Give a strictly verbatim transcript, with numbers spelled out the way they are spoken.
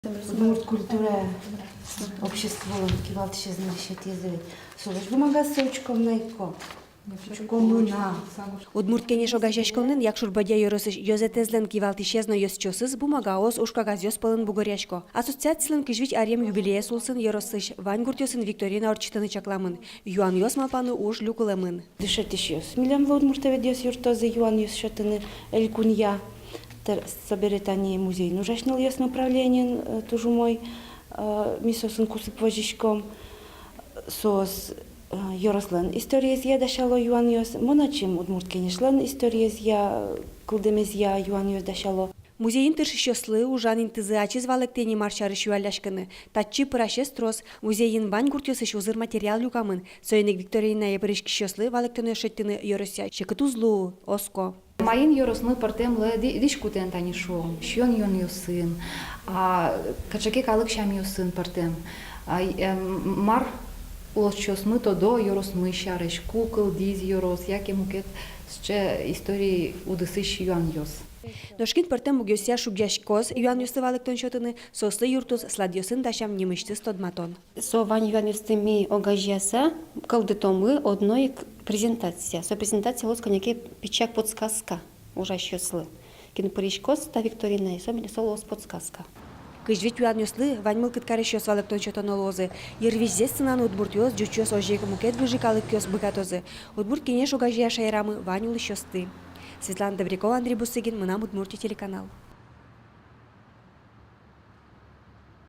Удмурт культура обществолэн кивалтӥсез нырысетӥез ведь. Солэсь бумагаоссэ учком на ик. Учком на. «Удмурт кенеш» огазеяськонлэн Якшур-Бӧдья ёросысь ёзэтэзлэн кивалтӥсез но ёзчиосыз бумагаос, уж кагазъёс пӧлын бугыръясько. Ассоциацилэн кызь вить аръем юбилеез улсын ёросысь вань гуртъёсын викторина ортчытыны чакламын. Юанъёс малпаны уж люкылэмын. Дышетӥсьёс милемлы, удмуртоведъёс, юрттозы юанъёс сётыны элькунъя. Тыр-, собере тани музейын ужась нылъёс направлениын, э, туж умой, э, ми соосын кусып возиськом. Соос, э, ёрослэн историезъя дасяло юанъёс, мон ачим Удмурт кенешлэн историезъя, кылдэмезъя юанъёс дасяло. Музейын тыршисьёслы ужан интызы ачиз валэктэ ини, мар сярысь юалляськыны. Татчы пырасез трос. Музейын вань гуртъёсысь узыр материал люкамын. Соин ик викторинае пыриськисьёслы валэктонъёс шедьтыны ёросъя секыт уз луы, оско. Маин ёросмы пӧртэмлы ди-, дӥськутэн, тани шуом, сиён-юонъёсын, а, кыӵе ке калык сямъёсын пӧртэм. А, эм, мар улосчиосмы тодо ёросмы сярысь, ку кылдӥз ёрос, яке мукет сыӵе история удысысь юанъёс. Нош кин пӧртэм мугъёсъя шугъяськоз юанъёслы валэктон сётыны, соослы юрттоз сладъёсын дасям нимысьтыз тодматон. Со вань юанъёсты ми огазеяса кылдытомы одно ик презентация. Со презентация луоз кӧня ке пичияк подсказка ужасьёслы. Кин пыриськоз та викторинае, со миле со луоз подсказка. Кызь вить юанъёслы вань мылкыд карисьёс валэктон сётоно луозы. Йырвизьзэ сценаын удмуртъёс, ӟучъёс, озьы ик мукет выжы калыкъёс быгатозы. Удмурт кенеш огазея шаерамы вань улӥсьёсты. Светлана Добрякова, Андрей Бусыгин, «Мынам Удмуртие» телеканал.